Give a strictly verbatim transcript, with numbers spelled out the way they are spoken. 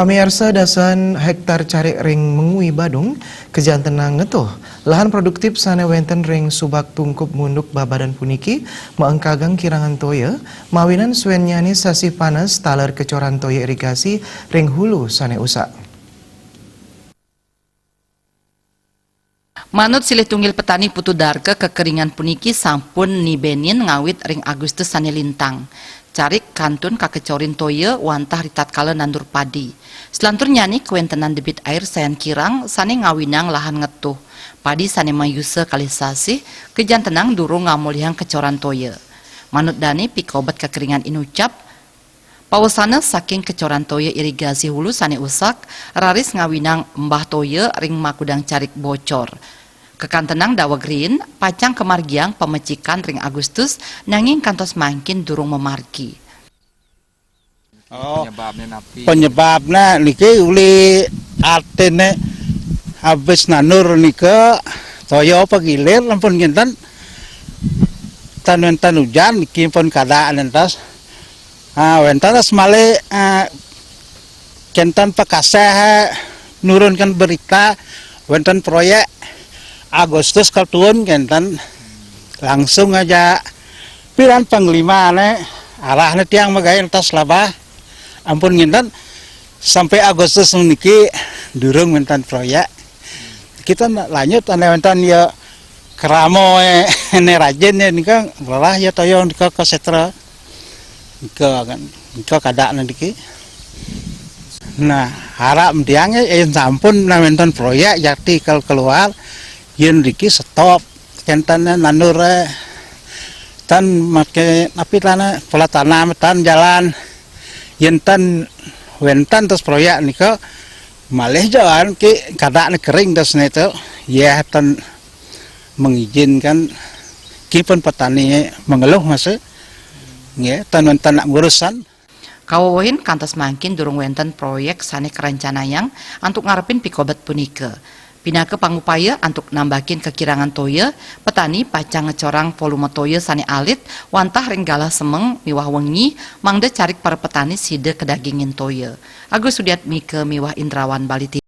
Pamiarsa, dasan hektar carik ring Mengwi Badung kajantenang ngetuh. Lahan produktif sane wenten ring Subak Tungkup Munduk Babadan puniki maengkagang kirangan toya, mawinan suennyane sasih panas taler kecoran toya irigasi ring hulu sane usak. Manut silih tunggil petani Putu Darka, kekeringan puniki sampun nibenin ngawit ring Agustus sane lintang. Carik kantun kakecorin toya wantah ritatkala nandur padi. Selanturnyane kawentenan debit air sayan kirang sane ngawinang lahan ngetuh. Padi sane mayusa kalih sasih kajantenang durung ngamolihang kecoran toya. Manut dane pikobet kekeringan inucap, pawesana saking kecoran toya irigasi hulu sane usak, raris ngawinang embah toya ring makudang carik bocor. Kakantenang daweg riin, pacang kamargiang pamecikan ring Agustus, nanging kantos mangkin durung mamargi. Oh, penyebabnya napi? Penyebabnya niki uli artine habis nandur nika toya pagilir ampun nginten tan wenten ujan niki pun kada nentas. Ah, wenten tas malih, ah, kenten pakaseh, eh, nurunkan berita wenten proyek Agustus kal tuun kenten langsung aja piran panglima ne arahne tiang magain tas labah ampun nginten sampai Agustus niki durung wenten proyek. Kita na-, lanjut ane wenten ya keramo, eh, ene rajin ya nika lelah ya toyo nika ke setra. Nika kan, nika kada niki. Nah, harap tiang ya, yen sampun na wenten proyek jati kal keluar, yen niki stop. Kenten nandur, eh, tan make napi tana pola tanam tan jalan. Yen tan wenten terus proyek nika malih jalan ki kada ne kering terus ne tu. Ya tan mengizinkan ki pun petani mengeluh masih. Nggih, tan wenten nak ngurusan. Kawewehin kantos mangkin durung wenten proyek sane karencanayang antuk ngarepin pikobet punika. Pinaka pangupaya antuk nambakin kakirangan toya, petani pacang ngecorang volume toya sane alit wantah ring galah semeng miwah wengi, mangda carik para petani sida kadagingin toya. Agus Sudiatmika miwah Indrawan Bali T V.